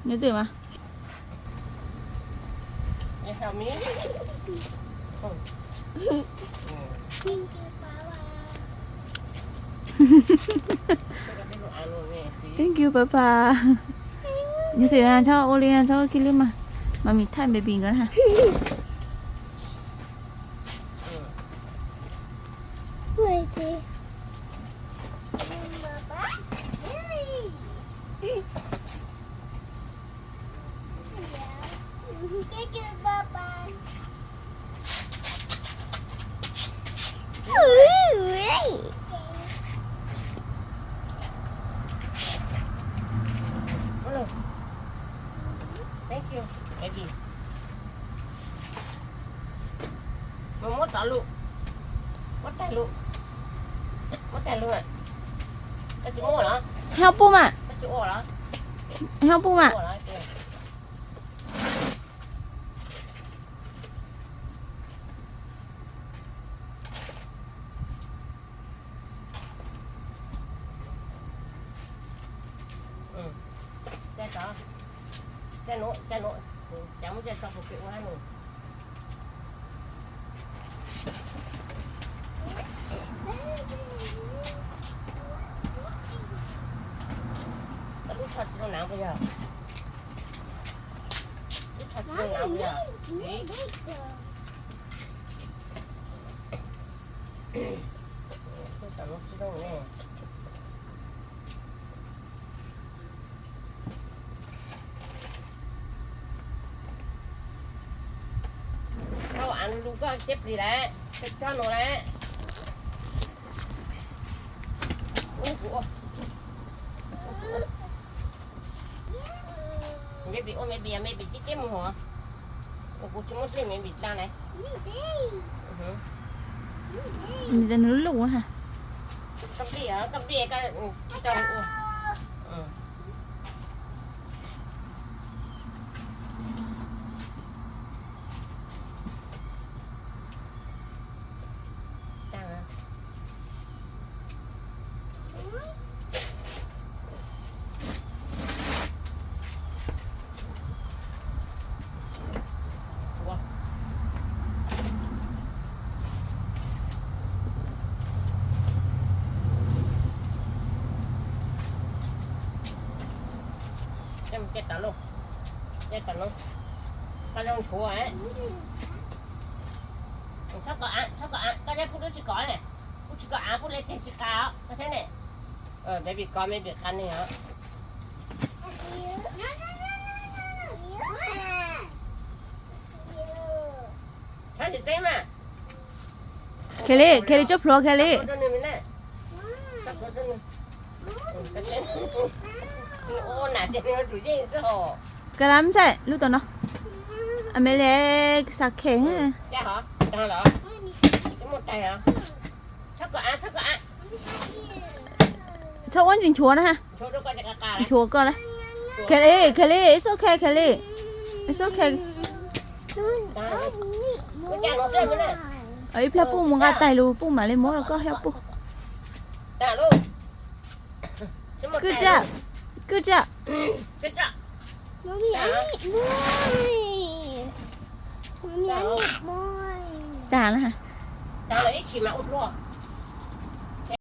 Nhớ tuyệt mà. Thank you, papa. Nhớ tuyệt, cho ô li, cho cái lưới mà. Mà mình thay baby nữa hả? Thank you, baby. Muab, muab tau lub, muab tag lub, muab tag lub. Koj tsis muaj los? Heo pum mas. Koj tsis ua los? Heo pum mas. Lub tsho tsis zoo na puas yog? Lub tsho tsis zoo na puas yog? Tsis zoo ne. Tau av lug koj ceb plis lawm, coj nuav lawm. Maybe ua maybe, maybe ceb ceb mus hov. Ua kuv tsis muaj dlej maybe dlaa na. Nws lub lub ha. Koj nplij, koj nplij, koj tsis tau ua. Coj mus coj tau lauj, coj tau lauj, koj zoo nchuav. Txhob kov av, txhob kov av, koj nyob pub lub tsis kov ne, pub tsis kov av, pub le teg tsis qab os, koj saib ne. Baby kov, baby qab ne os. Txhob tsis teb mas. Kelly, Kelly, tso plhuav Kelly. Kali, ntxhais, lub tom no. Amelia, xa khe. Txhob ua ntsis nchuav na ha. Nchuav koj na. Kelly, Kelly, it's okay, Kelly. It's okay. Ib pliag puj mus nqa taig lug, puj mam li muab rau koj thiab puj. Good job. Good job. Tag na.